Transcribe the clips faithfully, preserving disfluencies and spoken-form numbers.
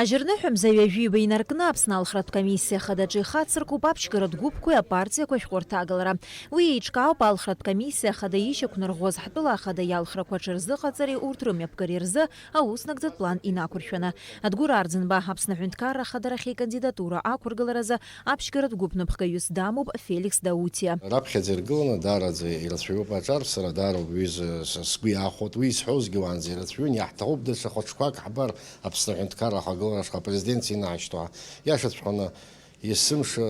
Ажьырныҳәа мза ҩажәиба инаркны Аԥсны алхратә комиссиа хадаҿы ихацыркуп аԥшьгаратә гәыԥқәеи апартиақәа ашәҟәы рҭагалара. Уи еиҿкаауп алхратә комиссиа ахада ишьақәнарӷәӷәаз ҳтәыла ахада иалхрақәа аҽырзыҟаҵареи урҭ рымҩаԥгареи рзы аус нагӡатә план инақәыршәаны. Адгәыр Арӡынба Аԥсны Аҳәынҭқарра Ахадарахьы икандидатура ақәыргыларазы аԥшьгаратә гәыԥныԥхгаҩыс дамоуп Феликс Даутиа. Раԥхьаӡа иргыланы даараӡа ирацәаҩуп аҿар, сара даароуп уи зы-, с-, сгәы иаахәоит. Уи исҳәозгьы уаанӡа ирацәаҩын, иаҳҭахуп даҽа хәаҽқәак ҳбар, Аԥсны Аҳәынҭқарра ахагылара ашҟа апрезидент инаашьҭуа. Иашаҵәҟьаны, есымша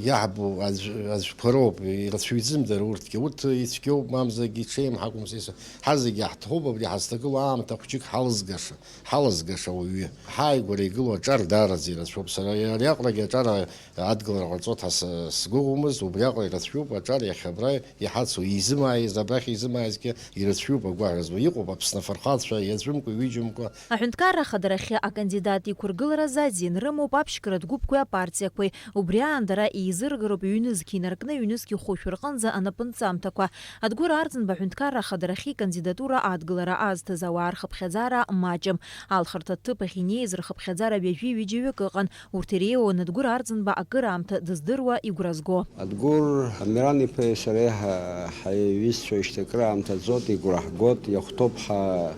иаҳбо аӡә-, аӡәқәа роуп, ирацәаҩӡам дара урҭгьы. Урҭ ицәгьоуп, мамзаргьы иҽеим ҳакәым сеиса. Ҳазегьы иаҳҭахуп абри ҳазҭагылоу аамҭа хәҷык ҳалызгаша, ҳалызгаша ауаҩы. Ҳааигәара игылоу аҿар даараӡа ирацәоуп. Сара ари аҟарагьы аҿар адгылара ҟарҵоит ҳәа сы-, сгәыӷуамызт, убриаҟара ирацәоуп аҿар иахьа абра иҳацу, изымааиз, абрахь изымааизгьы ирацәаҩуп агәаҳәара змоу. Иҟоуп Аԥсны афырхацәа, иаӡәымкәа, ҩыџьамкәа. Аҳәынҭқарра ахадарахьы акандидат иқәыргыларазы азин рымоуп аԥшьгаратә гәыԥқәеи апартиақәеи. Убри аан дара еизыргароуп ҩнызқь инаркны, ҩнызқь хәышә рҟынӡа анапынҵамҭақәа. Адгәыр Арӡынба Аҳәынҭқарра ахадарахьы икандидатура адгылара азҭаз ауаа рхыԥхьаӡара маҷым. Алхырҭа ҭыԥ ахь инеиз рхыԥхьаӡара ҩажәи ҩыџьаҩык ыҟан. Урҭ иреиуоу Адгәыр Арӡынба акыраамҭа дыздыруа игәра зго. Адгәыр Амиран-иԥеи сареи ҳа-, ҳаиҩызцәа ишьҭакыраамҭа ӡот, игәра ҳгот, иахәҭоуп ҳа-,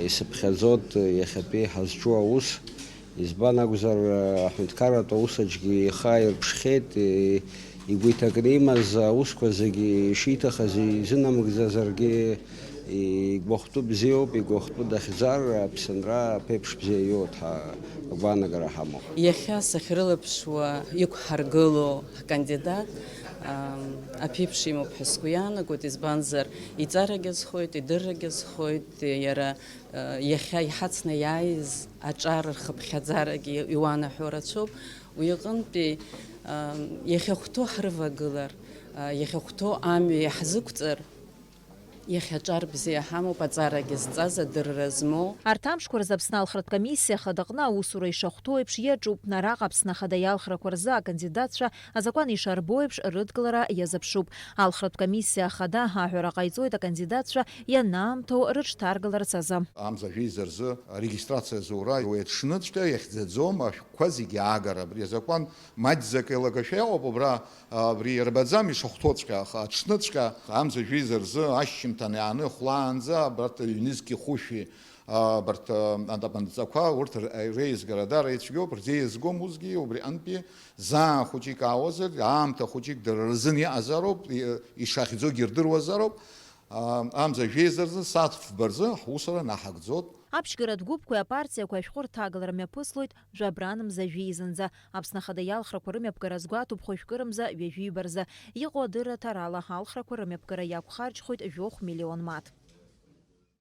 исыԥхьаӡот иахьатәи ҳазҿу аус. Избан акәзар, аҳәынҭқарратә аус аҿгьы ихы ааирԥшхьеит, и-, игәы иҭакны имаз аусқәа зегьы ишиҭахыз изынамыгӡазаргьы, игәахәтәы бзиоуп, игәахәтәы дахьӡар, Аԥсынра аԥеиԥш бзиа иоуеит ҳәа агәаанагара ҳамоуп. Иахьа сахьрылаԥшуа иқәҳаргыло ҳкандидат, ам, аԥеиԥш имоуп ҳәа сгәы иаанагоит, избанзар, иҵарагь азхоит, идыррагь азхоит, иара, а, иахьа иҳацны иааиз аҿар рхыԥхьаӡарагьы иуанаҳәо рацәоуп. Уи аҟынтәи, ам, иахьахәҭоу ҳрывагылар, а, иахьахәҭоу амҩа иаҳзықәҵар, иахьа аҿар бзиа ҳамоуп, аҵарагьы зҵаз, адырра змоу. Арҭ амшқәа рзы Аԥсны алхратә комиссиа ахадаҟны аусура ишахәҭоу еиԥш иаҿуп. Араҟа Аԥсны ахада иалхрақәа рзы акандидатцәа азакәан ишарбо еиԥш рыдкылара иазыԥшуп. Алхратә комиссиа ахада аҳәара ҟаиҵоит акандидатцәа ианаамҭоу рыҽҭаргаларц азы. Амза жәеиза рзы арегистрациа зура уи аҽныҵәҟьа иахьӡаӡом, ашәҟәқәа зегьы аагара. Абри азакәан маҷӡак еилагашәа иҟоуп, убра, а, абри ирбаӡам ишахәҭоуҵәҟьа, аха аҽныҵәҟьа амза жәеиза рзы ашьжьымҭан иааны хәлаанӡа абарҭ ҩнызқьи хәышәи, а, абарҭ, а, анапынҵақәа урҭ р-, реизгара дара ицәгьоуп, рзеизгом усгьы, убри антәи заа хәыҷык аауазар, аамҭа хәыҷык дара рзын иҟазароуп, и-, ишахьӡогьы рдыруазароуп. А, амза жәеиза рзы, сааҭ фба рзы ҳусура наҳагӡот. Аԥшьгаратә гәыԥқәеи апартиақәеи ашәҟәы рҭагалара мҩаԥыслоит жәабран мза жәеизанӡа. Аԥсны ахада иалхрақәа рымҩаԥгара азгәаҭоуп хәажәкырымза ҩажәиба рзы. Иҟоу адырраҭарала, алхрақәа рымҩаԥгара иақәхарџьхоит жәохә миллион маҭ.